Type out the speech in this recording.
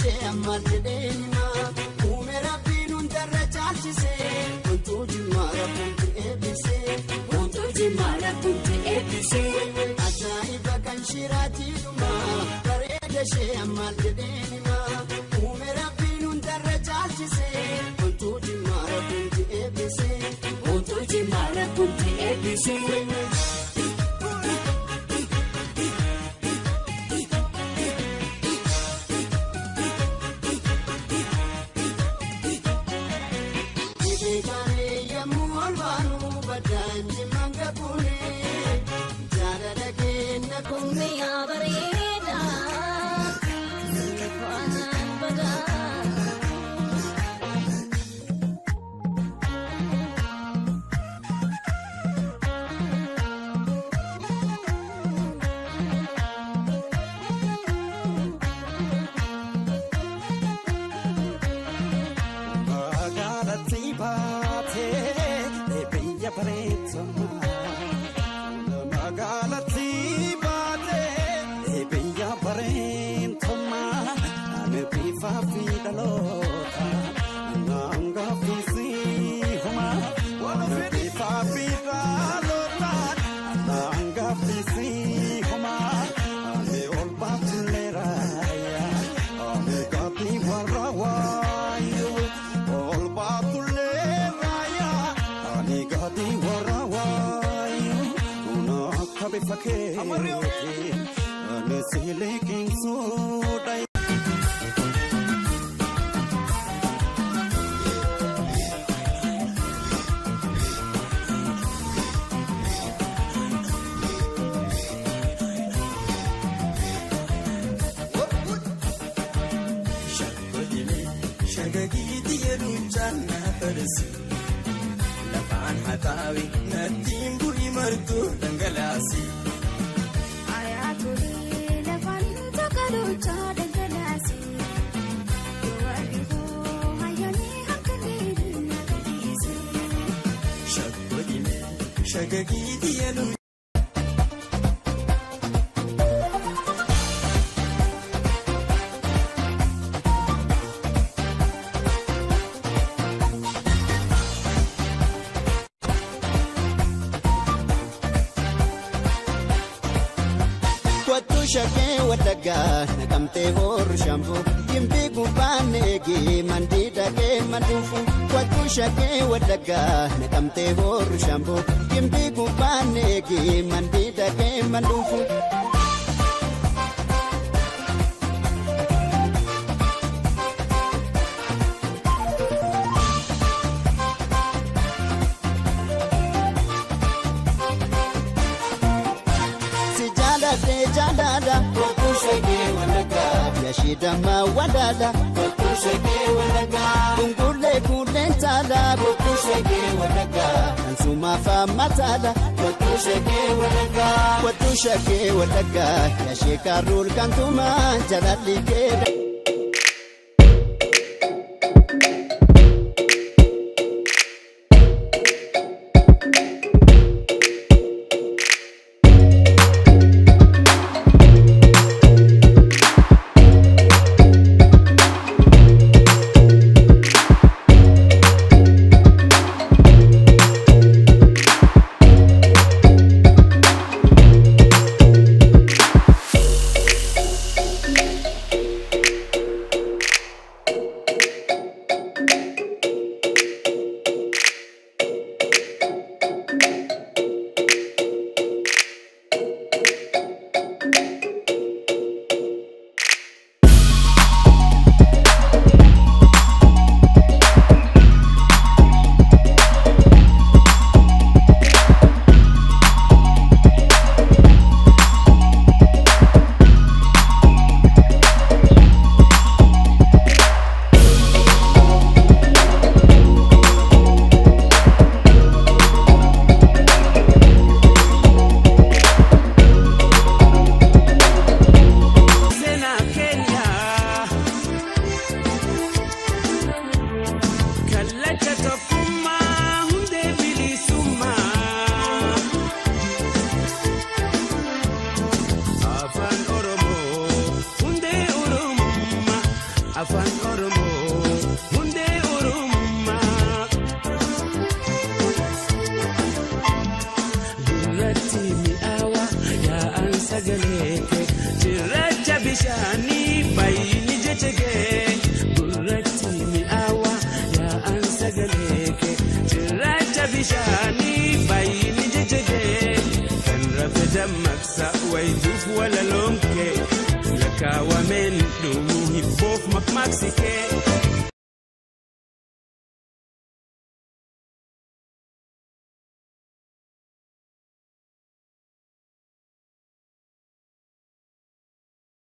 ishee ammaal jedhee himaa uume rabbiin hundarra caalchisee wantuu jimmaa rabbuutti eebbisee wantuu jimmaa rabbuutti eebbisee ajaa'iba kan shiraatii dhumaa bareeda ishee ammaal jedhee himaa uume rabbiin hundarra caalchisee wantuu jimmaa rabbuutti eebbisee wantuu jimmaa rabbuutti eebbisee. Lafaan haxaawe nattiin bu'i martuu dhangalaasi. Ayaatolee lafaan tokkoluchaa dhangalaasi. Warri hoo hayyoonni hanqinni na gadhiise. Shaggodhime shagagiiti yaluu. Shakkee waddagaa naqamtee horu shampoo gimbii gubbaan eegee mandii dhaqee manduufu wattuu shakkee waddagaa naqamtee horu shampoo gimbii gubbaan eegee mandii dhaqee manduufu. Yashidama wadada Kungule kulen tada Kansuma fa matada Watushake wadaga Yashikarul kantuma jalali keda. Afaan Oromoo hundee Oromummaa. Gurratti mi'aawa yaa'an sagalee kee cirracha bishaanii baay'inni jecha kee. Gurratti mi'aawa yaa'an sagalee kee cirracha bishaanii baay'inni jecha kee. Kan rafe dammaqsa wayituuf walaloon kee lakkaawameen dhumuu hibboof maqmaqsi kee.